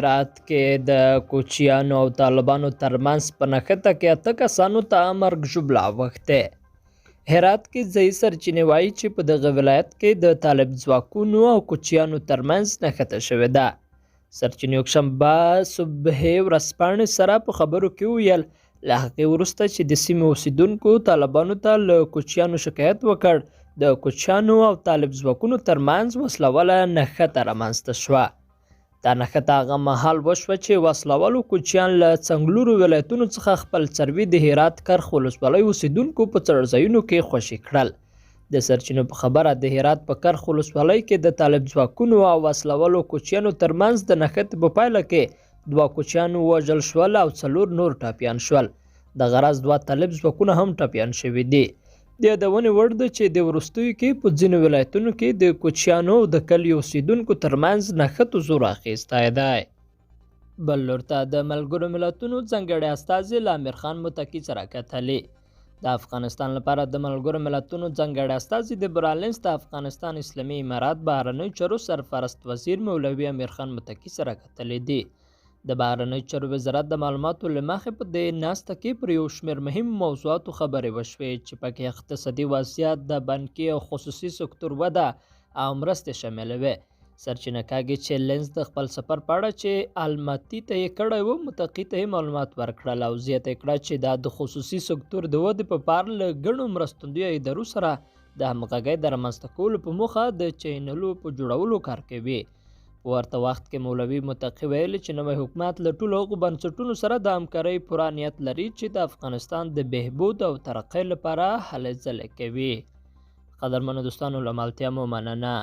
هرات کې د کوچیانو او طالبانو ترمنځ په نښته کې 8 کسانو ته مرګ ژوبله اوښتې. هرات کې ځایي سرچینې وایي چې په دغه ولایت کې د طالب ځواکونو او کوچیانو ترمنځ نښته شوې ده. سرچینې یکشنبه صبح ورځپاڼې سره په خبرو کې وویل، له هغې وروسته چې د سیمې اوسیدونکو طالبانو ته له کوچیانو شکایت وکړ، د کوچیانو او طالب ځواکونو ترمنځ وسلواله نښته رامنځته شوه. دا نښته هغه مهال وشوه چې وسلوالو کوچیان له څنګلورو ولایتونو څخه خپل څاروي د هرات کرخ ولسوالۍ اوسیدونکو په څړځایونو کې خوشي کړل. د سرچینو په خبره، د هرات په کرخ ولسوالۍ کې د طالب ځواکونو او وسلوالو کوچیانو ترمنځ د نښتې په پایله کې 2 کوچیان ووژل شول او 4 نور ټپیان شول. دغه راز 2 طالب ځواکونه هم ټپیان شوي دي. د یادونې وړ ده چې د وروستیو کې په ځینو ولایتونو کې د کوچیانو او د کلیو اوسیدونکو ترمنځ نښتو زور اخیستی دی. بل لور ته د ملګرو ملتونو ځانګړي استازي له امیرخان متقي سره کتلي. د افغانستان لپاره د ملګرو ملتونو ځانګړي استازي د برالنس د افغانستان اسلامي امارات بهرنیو چارو سرپرست وزیر مولوي امیرخان متقي سره کتلي دي. د بهرنیو چارو وزارت د معلوماتو له مخې په دې ناسته کې پر یو شمېر مهمو موضوعاتو خبرې وشوې چې پکې اقتصادي وضعیت، د بانکي او خصوصي سکتور وده او مرستې شاملې وې. سرچینه کاږي چې لینز د خپل سفر په اړه چې الماتي ته یې کړی و، متقي ته یې معلومات ورکړل او زیاته یې کړه چې دا د خصوصي سکتور د ودې په پار له ګڼو مرستندویه ادارو سره د همغږۍ د رامنځته کولو په موخه د چینلو په جوړولو کار کوي. په ورته وخت کې مولوي متقي ویلي چې نوی حکومت له ټولو هغو بنسټونو سره د همکارۍ پوره نیت لري چې د افغانستان د بهبود او ترقۍ لپاره هلې ځلې کوي. قدرمنو دوستانو، له ملتیا مو مننه.